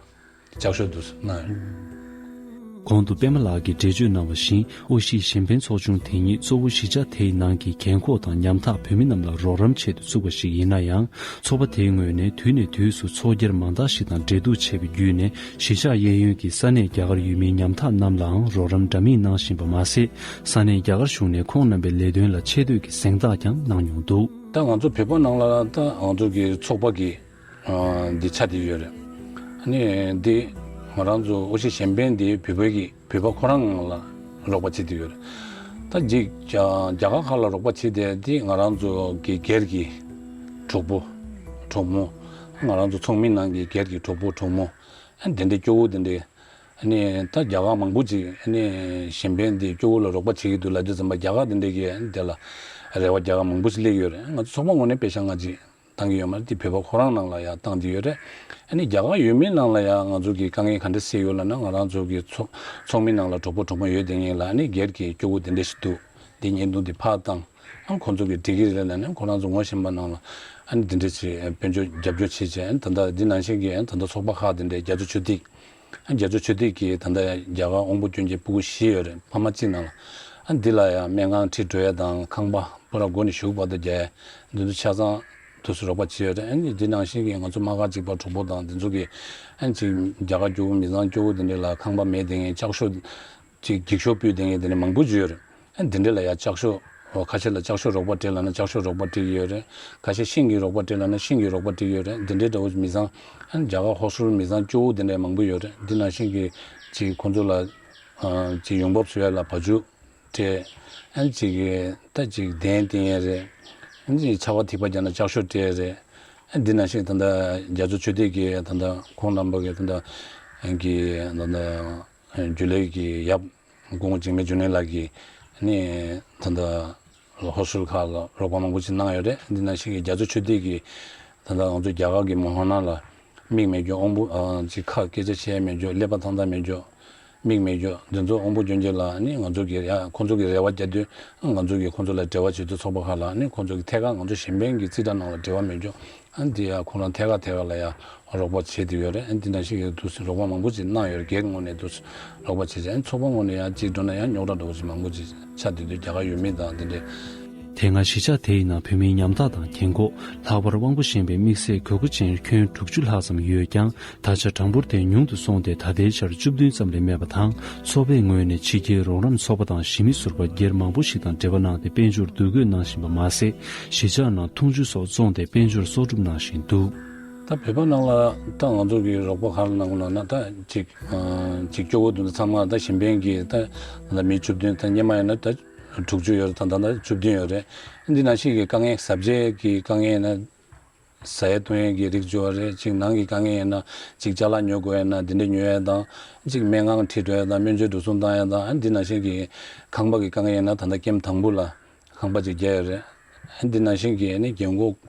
ལྕགས་ཤོག་འདུག་སེ་གནང་ཡོད་ར། གོང་དུ་པད་མ་ལགས་ཀྱིས་འགྲེལ་བརྗོད་གནང་བ་བཞིན་ཨོ་ཤི་གཞན་ཕན་ཚོགས་ཆུང་དེ་ཉིད་གཙོ་བོ་གཞིས་ཆགས་དེའི་ནང་གི་རྒན་འཁོགས་དང་ཉམ་ཐག་བོད་མི་རྣམས་ལ་རོགས་རམ་ཆེད་དུ་བཙུགས་པ་ཞིག་ཡིན་ན་ཡང་། ཚོགས་པ་དེའི་ངོས་ནས་དུས་ནས་དུས་སུ་ཚོགས་བསྐྱར་མང་དག་ཞིག་དང་འབྲེལ་གཏུག་བྱས་པ་བརྒྱུད་ནས་གཞིས་ཆགས་གཡས་གཡོན་གྱི་ས་གནས་རྒྱ་གར་ཡུལ་མིའི་ཉམ་ཐག་རྣམས་ལའང་རོགས་རམ་འདྲ་མིན་གནང་བཞིན་པ་མ་ཟད། ས་གནས་རྒྱ་གར་གཞུང་ནས་ཁོང་རྣམ་པའི་ལས་དོན་ལ་ཆེ་བསྟོད་ཀྱི་གཟེངས་རྟགས་ཀྱང་གནང་མྱོང་འདུག་ད་ང་ཚོ་བོད་པ་ནང་ལ་ད་ང་ཚོ་གི་ཚོགས་པ་གི་འདི་ཆ་དེ་ཡོད་རེད། ཨ་ནི་འདི་ང་རང་ཚོ་ཨོ་ཤི་གཞན་ཕན་འདི་བོད་པའི་གི་བོད་པ་ཁོ་རང་ལ་རོགས་པ་བྱེད་དུ་ཡོད་རེད། ད་ཅིག་རྒྱ་རྒྱ་གར་ཁག་ལ་རོགས་པ་བྱེད་དེ་འདི་ང་རང་ཚོ་གི་སྒེར་གྱི་ གྲོགས་པོ་གྲོགས་མོ། ང་རང་ཚོ་ཚོགས་མི་ནང་གི་སྒེར་གྱི་གྲོགས་པོ་གྲོགས་མོ། ཨ་ནི་དེ་འདྲའི་སྐྱོ་བོ་དེ་འདྲའི། ཨ་ནི་ད་རྒྱ་གར་མང་པོ་ཅིག་ཨ་ནི་གཞན་ཕན་འདི་སྐྱོ་བོ་ལ་རོགས་པ་བྱེད་ཀྱི་འདུག་ལབ་དུས་ཙམ་པ། རྒྱ་གར་དེ་འདྲའི་གི་ཨ་ནི་དེ་ལ་རེ་བ་རྒྱ་གར་མང་པོ་ཞིག་སླེབས་ཡོད་རེད། ང་ཚོ་ཚོགས་པ་ངོས་ནས་པེ་ཤག་སྔ་ཕྱི་བཏང་གི་ཡོད་མ་རེད། དེ་བོད་པ་ཁོ་རང་ནང་ལ་ཡང་བཏང་གི་ཡོད་རེད། ཨ་ནི་རྒྱ་གར་ཡུལ་མི་ནང་ལ་ཡང་ང་ཚོ་གི་དཀའ་ངལ་ག་འདྲ་སེལ་ཡོད་ལབ་ན། ང་རང་ཚོ་གི་ཚོགས་ཚོགས་མི་ནང་ལ་གྲོགས་པོ་གྲོགས་མོ་ཡོད་དེ་ངེས་ལ། ཨ་ནི་སྒེར་གྱི་སྐྱོ་བོ་དེ་འདྲ་ཞིག་འདུག་འདི་བརྙན་ཐུང་འདི་ཕར་བཏང་། ཨ་ཁོང་ཚོ་གི་འགྲིག་གི་རེད་ལབ་ནས། ཁོ་རང་ཚོ་ངོ་ཤེས་པ་ནང་ལ་ཨ་ནི་འདི་འདྲ་ཞིག་དཔལ་འབྱོར་རྒྱབ་སྐྱོར་བྱེད་བྱས། ཨ་ནི་ད་ལྟ་འདི་ནང་བཞིན་གྱི་ཨ་ནི་ད་ལྟ་ཚོགས་པ་ཁག་དེ་འདྲའི་རྒྱ་མཚོ་ཆུ་ཐིགས། ཨ་རྒྱ་མཚོ་ཆུ་ཐིགས་ཀྱི་ད་ལྟ་རྒྱ་གར་དབང་པོ་སྐྱོན་ཅན་སྤུ་གུ་བཞི་ཡོད་རེད། ཕ་མ་གཅིག་ནང་ལ། ཨ་འདི་ལ་ཡང་སྨན་ཁང་ཁྲིད་འགྲོ་ཡ་དང་། ཁང་པ་པུ་ར་སྒོ་ནས་གཞུག་བར་དུ་རྒྱག་ཡ། འདི་ཚོ་ཆ་ཚང་དུ་སུ་རོགས་པ་བྱེད་ཡོད་རེད། ཨ་ནི་འདི་ནང་བཞིན་གྱི་ང་ཚོ་དམག་སྒར་གཅིག་པ་གྲོགས་པོ་དང་འདི་ཚོ་གི་ཨ་ནི་ཅིག་རྒྱ་གར་སྐྱོ་བོ་མི་ཚང་སྐྱོ་བོ་དེ་འདྲ་ལ་ཁང་པ་མེད་དེ་ངས་ལྕགས་ཤོག་ཅིག་འགྱིག་ཤོག་ཕུལ་དེ་ངས་དེ་འདྲ་མང་པོ་ཅིག་ཡོད་རེད། ཨ་འདི་འདྲ་ལ་ཡ་ལྕགས་ཤོག་འོ་ཁ་ཤས་ལ་ལྕགས་ཤོག་རོགས་པ་སྤྲད་ལབ་ན་ལྕགས་ཤོག་རོགས་པ་སྤྲད་ཀྱི་ཡོད་རེད། ཁ་ཤས་ཤིང་གི་རོགས་པ་སྤྲད་ལབ་ན་ཤིང་གི་རོགས་པ་སྤྲད་ཀྱི་ཡོད་རེད། འདི་འདྲའི་འདྲ་བོ་མི་ཚང་། ཨ་རྒྱ་གར་ཧོ་སུལ་མི་ཚང་སྐྱོ་བོ་དེ་འདྲ་མང་པོ་ཡོད་རེད། འདི་ནང་བཞིན་གྱི་ཅིག་ཁོང་ཚོ་ལ་ཨ་ཅིག་ཡོང་འབབ་བཟོ་ཡ་ལ་བ་ཕྱུགས་སྤྲད། ཨ་ཅིག་ད་ཅིག་གདན་བཏིང་ཡ་རེད། ཨ་ཅིག་ཆར་པ་ཐིགས་པ་རྒྱག་ན་ལྕགས་ཤོག་སྤྲད་ཡ་རེད། ཨ་འདི་ནང་བཞིན་ད་ལྟ་རྒྱ་མཚོ་ཆུ་ཐིགས་ཀྱི་ད་ལྟ་ཁོང་རྣམ་པ་གི་ད་ལྟ་གི་ད་ལྟ་རྒྱུན་ལས་ཀྱི་ཡབ་སྐུ་ངོ་འཇིགས་མེད་འབྱུང་གནས་ལགས་ཀྱིས་ནི་ད་ལྟ་ཧོ་སུལ་ཁག་ལ་རོགས་པ་མང་པོ་ཞིག་གནང་ཡོད་རེད། འདི་ནང་བཞིན་གྱི་རྒྱ་མཚོ་ཆུ་ཐིགས་ཀྱི་ད་ལྟ་ང་ཚོ་རྒྱ་གར་གྱི་མོ་ཧོ་ན་ལ་མིག་མེད་རྒྱུ་དབང་པོ་ཨ་ཅིག་ཁ་སྐད་ཆ་བཤད་མེད་རྒྱུ་ཀླད་པ་ཐང་ཐང་མེད་རྒྱུ་མིག་མེད་རྒྱུ་འདི་ཚོ་དབང་པོ་སྐྱོན་ཅན་ལ་ནི་ང་ཚོ་གི་ཡ་ཁོང་ཚོ་གི་རེ་བ་རྒྱག་དུས་ང་ཚོ་གི་ཁོང་ཚོ་ལ་འབྲེལ་བ་བྱེད་དུས་ཚོགས་པ་ཁག་ལ་ནི་ཁོང་ཚོ་གི་ཐད་ཀར་ང་ཚོ་གཞན་ཕན་གྱི་རྩིས་ཁྲ་ནང་ལ་འབྲེལ་བ་མེད་རྒྱུ། ཨ་འདི་ཡ་ཁོང་རང་ཐད་ཀར་ཐད་ཀར་ལ་ཡ་རོགས་པ་བྱེད་དུ་ཡོད་རེད། ཨ་འདི་ནང་བཞིན་གྱི་དུས་སུ་རོགས་པ་མང་པོ་ཅིག་གནང་ཡོད་རེད། སྒེར་ངོས་ནས་དུས་སུ་རོགས་པ་བྱེད་ཅིང་། ཚོགས་པ་ངོས་ནས་ཡང་ཅིག་འགྲོ་ན་ཡང་རྙོག་དྲ་འདྲ་བོ་ཅིག་མང་པོ་ཅིག་ཆགས་བསྡད་དུས་རྒྱ་གར་ཡུལ་མི་དང་འདི་འདྲའི། དེ་སྔ་གཞིས་ཆགས་དེའི་ནང་བོད་མིའི་ཉམ་ཐག་དང་རྒན་འཁོགས། ལྷག་པར་དབང་པོ་ཞན་པའི་དམིགས་བསལ་དགོས་མཁོ་ཅན་ཁྱོན་དྲུག་ཅུ་ལྷག་ཙམ་ཡོད་ཀྱང་། ད་ཆ་གྲངས་འབོར་དེ་ཉུང་དུ་སོང་སྟེ་ད་ལྟའི་ཆར་བཅུ་བདུན་ཙམ་ལས་མེད་པ་དང་། ཚོགས་པའི་ངོས་ནས་ཕྱི་རྒྱལ་རོགས་རམ་ཚོགས་པ་དང་གཞིས་མི་ཟུར་པ་སྒེར་མང་པོ་ཞིག་དང་འབྲེལ་བ་གནང་སྟེ་དཔལ་འབྱོར་བསྡུ་འགོད་གནང་བཞིན་པ་མ་ཟད། གཞིས་ཆགས་ནང་འཐུང་ཆུ་སོགས་བཙོངས་ཏེ་དཔལ་འབྱོར་གསོག་སྒྲུབ་གནང་བཞིན་འདུག་ད་བོད་པ་ནང་ལ་ད་ང་ཚོ་གི་རོགས་པ་ག་རེ་གནང་དགོས་ལབ་ན། ད་ཅིག་ཨ་ཅིག་སྐྱོ་བོ་འདུག་ན་ཚང་མ་ད་གཞན་ཕན་གྱི་ད་ད་མི་བཅུ་བདུན། ད་སྔོན་མ་ཡིན་ན་ད་དྲུག་ཅུ་ཡོད་རེད། ད་ད་ད་བཅུ་བདུན་ཡོད་རེད། འདི་ནང་བཞིན་གྱི་དཀའ་ངལ་ཟབ་རྒྱས་ཀྱི་དཀའ་ངལ་ཡིན་ན་ཟ་ཡས་བཏུང་ཡས་ཀྱི་རིགས་བཅུ་བ་རེད། ཅིག་ནང་གི་དཀའ་ངལ་ཡིན་ན་ཅིག་ཅ་ལག་ཉོ་དགོས་ཡ་ན་འདི་འདྲ་ཉོ་ཡས་དང་། ཅིག་སྨན་ཁང་ཁྲིད་འགྲོ་ཡས་དང་། སྨན་བཅོས་འགྲོ་སོང་བཏང་ཡས་དང་། ཨ་འདི་ནང་བཞིན་གྱི་ཁང་པ་གི་དཀའ་ངལ་ཡིན་ན་ད་ལྟ་ཀེམ་དང་པོ་ལ་ཁང་པ་ཅིག་རྒྱག་ཡོད་རེད། ཨ་འདི་ནང་བཞིན་གྱི་ཨ་ནི་རྒན་འཁོགས་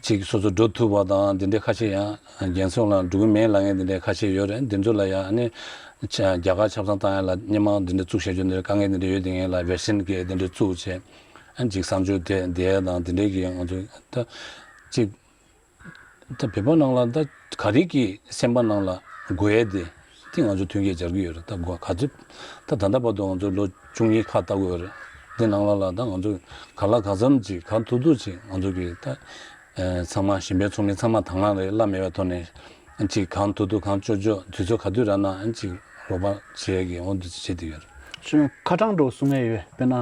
ཅིག་སོ་སོ་འགྲོ་ཐུབ་པ་དང་འདི་འདྲའི་ཁ་ཤས། ཡང་རྒན་སོང་ལ་འགྲོ་གི་མེད་ལབ་མཁན་འདི་འདྲའི་ཁ་ཤས་ཡོད་རེད། འདི་ཚོ་ལ་ཡང་ཨ་ནི་ཆ་རྒྱ་གར་ཆབ་གསང་བཏང་ཡ་ལ་སྔོན་མ་འདི་འདྲ་བཙུགས་བཞག་རྒྱུ་འདི་འདྲ་དཀའ་ངལ་འདི་འདྲ་ཡོད་དེ་ངས་ལ་བེ་སིན་གྱི་འདི་འདྲ་བཙུགས་བྱས། ཨ་ཅིག་གསང་སྤྱོད་དེ་བསྡད་ཡ་དང་འདི་འདྲའི་གི་ང་ཚོ་ད་ཅིག་ད་བོད་པ་ནང་ལ་ད་ག་རེ་གི་སེམས་པ་ནང་ལ་དགོས་ཡ་དེ་དེ་ང་ཚོ་མཐུན་རྐྱེན་སྦྱར་གི་ཡོད་རེད། ད་དགོས་ག་ཚོད་ད་ད་ལྟ་བར་དུ་ང་ཚོ་ལོ་བཅུ་གཉིས་ཁ་ལྟ་དགོས་ཡོད་རེད། འདི་ནང་ལ་ལ་ད་ང་ཚོ་ག་ལ་ག་ཙམ་ཅིག་གང་ཐུབ་ཐུབ་ཅིག་ང་ཚོ་གི་ད་ཚང་མ་གཞན་ཕན་ཚོགས་མི་ཚང་མ་དང་བླངས་རེད། གླ་མེད་པའི་ཐོག་ནས་ཅིག་གང་ཐུབ་ཐུབ་གང་ལྕོགས་ལྕོགས་དུས་ཚོད་ག་དུས་རག་ན་ཅིག་རོགས་པ་བྱེད་ཡ་གི་འོ་འདི་བྱེད་བསྡད་ཡོད་རེད། ཁྱོད་ཁ་གྲངས་འདྲ་བོ་གསུང་ཡ་ཡོད། དཔེར་ན་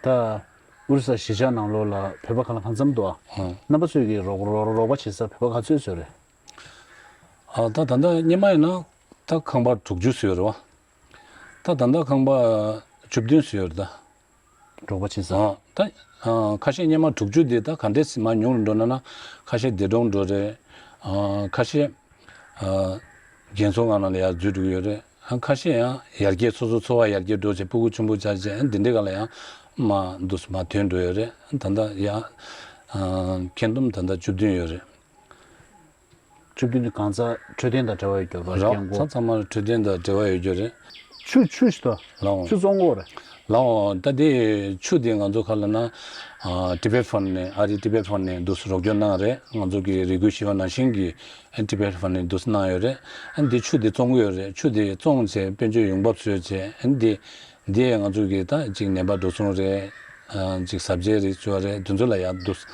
ད་ཨོ་རི་ས་གཞིས་ཆགས་ནང་ལོགས་ལ་བོད་པ་ག་ལ་གང་འཚམ་འདུག་ཨ། ཨང་། རྣམ་པ་ཚོས་ཀྱི་རོགས་རོགས་རོགས་པ་བྱེད་ས་བོད་པ་ག་ཚོད་ཚོད་རེད། ཨ་ད་ད་ལྟ་སྔོན་མ་ཡིན་ན་ད་ཁང་པ་དྲུག་ཅུ་ཙམ་ཡོད་རེད་བ། ད་ད་ལྟ་ཁང་པ་བཅུ་བདུན་ཙམ་ཡོད་རེད་ད། རོགས་པ་བྱེད་ས། ཨ་ད་ཨ་ཁ་ཤས་སྔོན་མ་དྲུག་ཅུ་དེ་ད་ག་འདྲས་མར་ཉུང་རུ་འགྲོ་ན་ན། ཁ་ཤས་འདས་གྲོངས་འགྲོ་རེད། ཨ་ཁ་ཤས་ཨ་རྒན་གསོ་ཁང་ནང་ལ་ཡར་འཛུལ་འགྲོ་གི་ཡོད་རེད། ཨ་ཁ་ཤས་ཡང་ཡར་རྒྱས་སོ་སོ་འཚོ་བ་ཡར་རྒྱས་འགྲོ་བྱས་སྤུ་གུ་ཆུང་པོ་ཆགས་བྱས། ཨ་འདི་འདྲའི་སྒང་ལ་ཡང་མར་འདུག་སེ་མར་ཐོན་འགྲོ་ཡོད་རེད། ད་ལྟ་ཡང་ཨ་ཁྱོན་བསྡོམས་ད་ལྟ་བཅུ་བདུན་ཡོད་རེད། བཅུ་བདུན་དེ་གང་ས་འཕྲོད་བསྟེན་དང་འབྲེལ་བ་ཡོད་རྒྱུ་རེད་པ། རོགས་རྒན་འཁོགས་ཚང་ཚང་མར་འཕྲོད་བསྟེན་དང་འབྲེལ་བ་ཡོད་རྒྱུ་རེད། ཆུ་ཆུ་ཞིག་ཏུ། ལའོ། ཆུ་བཙོང་གི་ཡོད་རེད། ལའོ། ད་དེ་ཆུ་དེ་ང་ཚོ་ག་ལབ་ན་ཨ་ཊི་བེཊ་ཕན་ནས། ཨ་རི་ཊི་བེཊ་ཕན་ནས་འདུག་སེ་རོགས་སྐྱོར་གནང་རེད། ང་ཚོ་གི་རེ་སྐུལ་ཞུས་པ་ནང་བཞིན་གྱི་ཨ་ཊི་བེཊ་ཕན་ནས་འདུག་སེ་གནང་ཡོད་རེད། ཨ་འདི་ཆུ་དེ་བཙོང་གི་ཡོད་རེད། ཆུ་དེ་བཙོང་བྱས་དཔལ་འབྱོར་ཡོང་འབབ་བཟོས་བྱས། ཨ་འདི་འདི་ང་ཚོ་གི་ད་ཅིག་ནད་པ་འགྲོ་སོང་རེད། ཨ་ཅིག་ཟ་བཅའི་རིགས་བཅོ་རེད། དེ་ཚོ་ལ་ཡར་འདུག་སེ་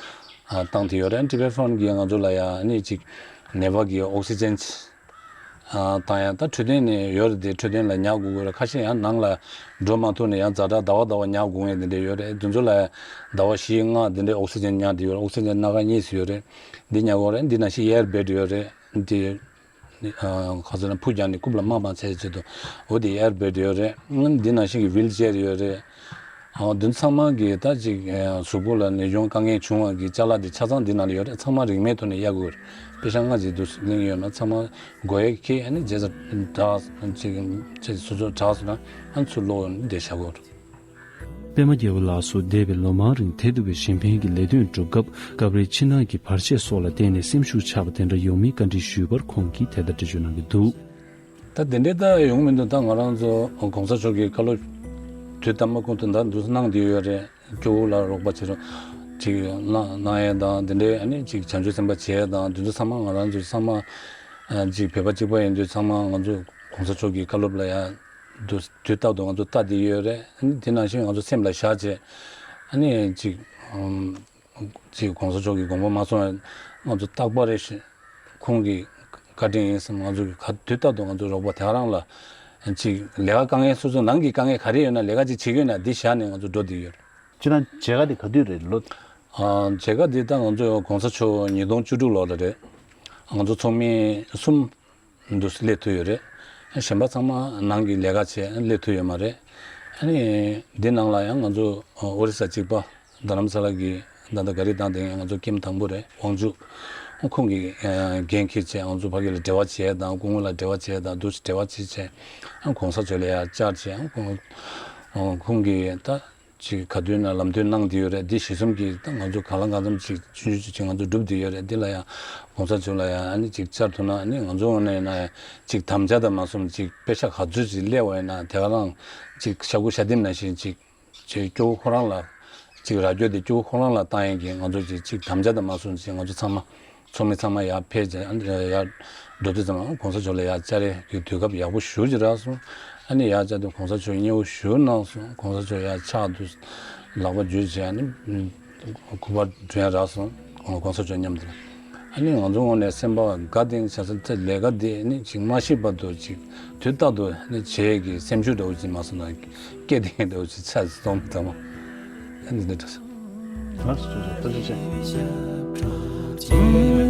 ཨ་བཏང་བསྡད་ཡོད་རེད། ཊི་བེཊ་ཕན་གྱིས་ང་ཚོ་ལ་ཡར་ཨ་ནི་ཅིག་ནད་པ་གི་ཨོག་སི་ཇན་ཨ་བཏང་ཡ། ད་འཕྲོད་བསྟེན་ནས་ཡོད་རེད་དེ། འཕྲོད་བསྟེན་ལ་ཉར་དགོས་ཀྱི་རེད། ཁ་ཤས་ཡང་ནང་ལ་འགྲོ་མ་ཐུབ་ནས་ཡང་ཛ་དྲག་ཟླ་བ་ཟླ་བ་ཉར་དགོས་མཁན་དེ་འདྲ་ཡོད་རེད། དེ་ཚོ་ལ་ཟླ་བ་བཞི་ལྔ་དེ་འདྲའི་ཨོག་སི་ཇན་ཉར་བསྡད་ཡོད་རེད། ཨོག་སི་ཇན་སྣ་ཁ་གཉིས་ཙམ་ཡོད་རེད། འདི་ཉར་དགོས་རེད། འདི་ནང་བཞིན་ཨེར་བེཌ་ཡོད་རེད། འདི་ཨ་ག་ཚོད་ན་ཕུ་རྒྱག་ནས་རྐུབ་ལ་རྨ་མ་ཆགས་ཆེད་དུ་འོ་དེ་ཨེར་བེཌ་ཡོད་རེད། འདི་ནང་བཞིན་གྱི་ཝིལ་ཅེར་ཡོད་རེད། ཨ་དེ་ཚང་མ་གི་ད་ཅིག་ཨ་གཟུགས་པོ་ལ་ནད་གཞུང་དཀའ་ངལ་བྱུང་བ་གི་ཅ་ལག་དེ་ཆ་ཚང་འདི་ནང་ལ་ཡོད་རེད། ཚང་མ་རིན་མེད་ཐོག་ནས་གཡར་དགོས་རེད། པེ་ཤག་ལྔ་ཅིག་འདུག་གླེང་ཡོད་ན་ཚང་མ་དགོས་ཡས་ཁྱེད་ཨ་ནི་རྗེས་ས་དྲག་ཅིག་ཅིག་སོ་སོ་དྲག་སོང་ན་ཨ་ནི་ཚུར་ལོག་འདི་བཞག་དགོས་རེད། པད་མ་རྒྱལ་པོ་ལགས་སུ་འདས་པའི་ལོ་མང་རིང་དེ་ལྟ་བུའི་གཞན་ཕན་གྱི་ལས་དོན་སྒྲུབ་སྐབས་སྐབས་རེ་ཕྱི་ནང་གི་བར་ཆད་སོགས་ལ་བརྟེན་ནས་སེམས་ཤུགས་ཆག་པ་དེ་འདྲ་ཡོང་མིན་བཀའ་འདྲི་ཞུས་པར་ཁོང་གིས་དེ་ལྟར་འགྲེལ་བརྗོད་གནང་གི་འདུག། ད་དེ་འདྲའི་ད་ཡོང་མི་འདུག། ད་ང་རང་ཚོ་གོང་ས་མཆོག་གི་བཀའ་སློབ་དུས་ད་མ་ཁོང་དུ་ད་འདུག་གནང་བསྡད་ཡོད་རེད། སྐྱོ་བོ་ལ་རོགས་པ་བྱེད་རོགས་ཅིག་གནང་གནང་ཡས་དང་དེ་འདྲའི་ཨ་ནི་ཅིག་བྱང་ཆུབ་སེམས་དཔའ་བྱེད་ཡས་དང་དེ་ཚོ་ཚང་མ་ང་རང་ཚོ་ཚང་མ་ཨ་ཅིག་བོད་པ་གཅིག་པ་ཡིན་དུས་ཚང་མ་ང་ཚོ་གོང་ས་མཆོག་གི་བཀའ་སློབ་ལ་ཡ་དུས་དུས་རྟག་ཏུ་ང་ཚོ་ལྟ་བསྡད་ཡོད་རེད། ཨ་ནི་དེ་ནང་བཞིན་ང་ཚོ་སེམས་ལ་བཞག་བྱས་ཨ་ནི་ཅིག་ཨམ། ཅིག་གོང་ས་མཆོག་གི་དགོངས་པ་མ་སོང་བ་ང་ཚོ་རྟག་པར་རེ་ཞིག་ཁོང་གི་བཀའ་དྲིན་ཡིན་བསམ། ང་ཚོ་གི་ག་དུས་རྟག་ཏུ་ང་ཚོ་རོགས་པ་དེ་ག་རང་ལ་ཅིག་ལས་ཀ་དཀའ་ངལ་སོ་སོ་ནང་གི་དཀའ་ངལ་ག་རེ་ཡོད་ན་ལས་ཀ་ཅིག་བྱེད་ཀྱི་ཡོད་ན་འདི་བཞག་ནས་ང་ཚོ་འགྲོ་བསྡད་ཡོད། ཁྱེད་རང་མཇལ་ཁ་དེ་ག་དུས་རེད་ལོ། ཨ་མཇལ་ཁ་འདི་ད་ང་ཚོ་གོང་ས་མཆོག་ཉིས་སྟོང་བཅུ་དྲུག་ལོ་ལ་རེད། ང་ཚོ་ཚོགས་མི་གསུམ་འདུ་སླེབས་ཐུབ་ཡོད་རེད། གཞན་པ་ཚང་མ་ནང་གི་ལས་ཀ་བྱས་སླེབས་ཐུབ་ཡོད་མ་རེད། ཨ་ནི་འདི་ནང་ལ་ཡང་ང་ཚོ་ཨོ་རི་ས་གཅིག་པ་རྡ་རམ་ས་ལ་གི་ད་ལྟ་ག་རི་དང་དེ་ང་ཚོ་ཀེམ་དང་པོ་རེད། དབང་ཕྱུག་ཁོང་གིས་འགན་འཁྱེར་བྱས་ང་ཚོ་ཕ་གི་ལ་འབྲེལ་བ་བྱས་དང་སྐུ་ངོ་ལ་འབྲེལ་བ་བྱས་དང་འདུ་འབྲེལ་བ་བྱས་བྱས་གོང་ས་མཆོག་ལ་ཡར་བཅར་བྱས་ཁོང་ཁོང་གིས་ད། ཅིག་ག་དུས་ན་ལམ་སྟོན་གནང་བསྡད་ཡོད་རེད། འདི་གཞི་གསུམ་གྱི་ད་ང་ཚོ་གང་ལ་གང་འཚམ་ཅིག་ཆུང་ཆུང་ཅིག་ང་ཚོ་སྒྲུབ་བསྡད་ཡོད་རེད། འདི་ལ་ཡང་གོང་ས་མཆོག་ལ་ཡང་ཨ་ནི་ཅིག་བཅར་ཐུབ་ན་ཨ་ནི་ང་ཚོ་ངོས་ནས་ན་ཡང་ཅིག་དམ་བཅའ་དང་མ་སོང་ཅིག་པེ་ཤག་ག་ཚོད་ཅིག་སླེབས་པ་ཡིན་ན་དེ་ག་རང་ཅིག་ཤ་ཁུ་ཤ་ལྡེམ་ནང་བཞིན་ཅིག་ཅིག་སྐྱོ་བོ་ཁོ་རང་ལ་ཅིག་ར་སྐྱོ་དེ་སྐྱོ་བོ་ཁོ་རང་ལ་བཏང་ཡས་ཀྱི་ང་ཚོ་ཅིག་ཅིག་དམ་བཅའ་དང་མ་སོང་ཅིག་ང་ཚོ་ཚང་མ། ཚོགས་མི་ཚང་མ་ཡར་ཕེབས་བྱས་ཨ་ནི་ཡར་འགྲོ་དུས་ཙམ་པ་གོང་ས་མཆོག་ལ་ཡར་བཅར་ཡས་ཀྱི་དུས་སྐབས་ཡག་པོ་ཞེ་པོ་ཅིག་རག་སོང་། ཨ་ནི་ཡར་བཅར་དུས་གོང་ས་མཆོག་མཉེས་པོ་ཞེ་པོ་གནང་སོང་། གོང་ས་མཆོག་ཡར་ཕྱག་ཏུ་ལག་པ་འཇུས་བྱས་ཨ་ནི་སྐུ་པར་སྒྲོན་རག་སོང་། གོང་ས་མཆོག་མཉམ་དུ། ཨ་ནི་ང་ཚོ་ངོས་ནས་སེམས་པ་དགའ་ལྡན་བྱས་སོང་། ཚེ་ལས་ཀ་འདི་ཨ་ནི་ཅིག་མ་ཤི་བར་དུ་ཅིག་དུས་རྟག་ཏུ་ཨ་ནི་བྱེད་ཀྱི་སེམས་ཤུགས་འདྲ་བོ་ཅིག་མ་སོང་ན་སྐྱེ་ལྡན་འདྲ་བོ་ཅིག་ཆགས་སོང་དང་མ་ཨ་ནི་འདི་འདྲ་སོང་། ལགས་སོ། ཐུགས་རྗེ་ཆེ།